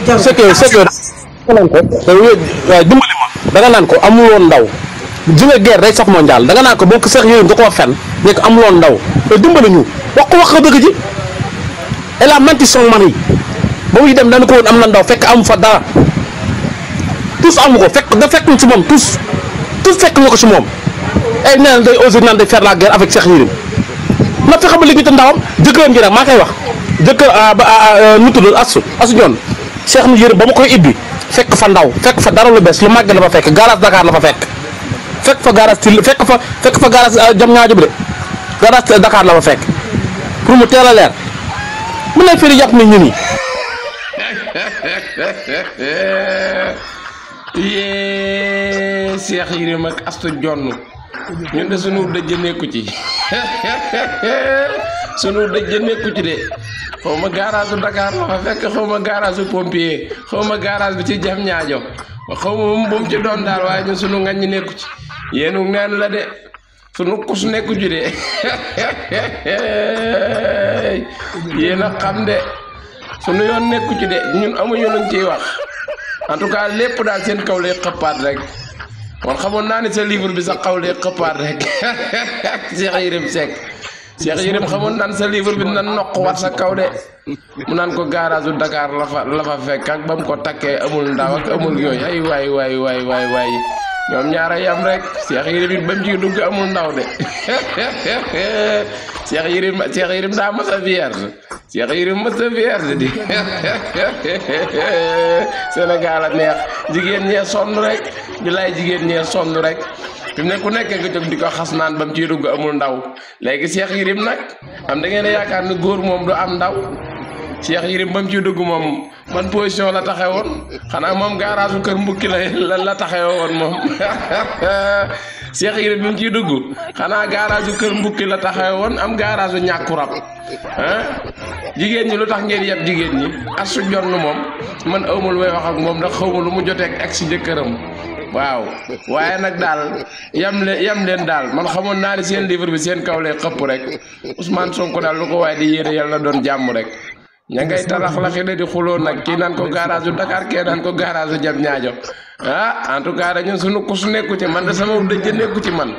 c'est que da nga naan ko waaye dimbali ma da nga naan ko amul woon ndaw ji nga guerre day sax mondial da nga naan ko boo ko Cheikh Yérim da koo fen ne ko amul woon ndaw te dimbali ñu wax ko dëgg ji elle a menti son mari ba muy dem dañu ko woon am na ndaw fekk amu fa dara tous amu ko fekk da fekk ci moom tous fekk nga ko ci moom ay nee na day osé naan day faire la guerre avec Cheikh Yérim na fexe ba léegi te ndawam jëkkëram ji nag maa koy wax jëkkër nu tudd asu ñoon Cheikh Yérim ba ma koy ibbi fekk fa ndaw fekk fa dara lu bees lu màgg la fa fekk garage Dakar la fa fekk fa garage til fekk fa garage jam ñaajo bi de garage Dakar la fa fekk pour mu teel a leer mu ne fii di jàpp ni ñu nii yee Cheikh Yérim ak Astou Dione ñun de sunu dëj nekku ci sunu dëj nekku ci de xaw ma garage Dakar la fa fekk xaw ma garage pompier xaw ma garage bi ci jam ñaajo xaw ma moom bu mu ci doon daal waaye ñun sunu ngañ nekku ci yéenu neen la de sunu kus nekku ci de yéen a xam de sunu yoon nekku ci de ñun amuñu luñ ciy wax en tout cas lépp daal seen kaw lay xëppaat rek man xamoon naa ni sa livre bi sax kaw lay xëppaat rek Cheikh Yérim Seck Cheikh Yérim xamoon naan sa livre bi na noq wat sa kaw de mu naan ko garage u Dakar la fa fekk ak ba mu ko takkee amul ndaw ak amul yooyu ay waay ñoom ñaara yam rek Cheikh Yérim it ba mu ci dugg amul ndaw de Cheikh Yérim daa mës a vierge Cheikh Yérim mës a vierge di Sénégal a neex jigéen ñee sonn rek bilaay jigéen ñee sonn rek fi mu ne ku nekkee nga jóg di ko xas naan ba mu ciy dugg amul ndaw léegi Cheikh Yérim nag am da ngeen a yaakaar ni góor moom du am ndaw Cheikh Yérim ba mu ciy dugg moom man position la taxawoon xanaa moom garage kër mbukki la taxawoon moom Cheikh Yérim bi mu ciy dugg xanaa garage kër mbukki la taxawoon am garage ñàkku rab jigéen ñi lu tax ngeen yeb jigéen ñi Astou Dione moom man awma lu may wax ak moom ndax xawma lu mu jotee ak si jëkkëram waaw waaye nag daal yam leen daal man xamoon naa ni seen livre bi seen kaw lay xëpp rek Ousmane Sonko daal lu ko waaye di yéene yàlla na doon jàmm rek ña ngay talax la fi di xuloo nag kii naan ko garage u Dakar kee naan ko garage u jam ñaajo en tout cas dañu sunu ku su nekku ci man de sama dëj nekku ci man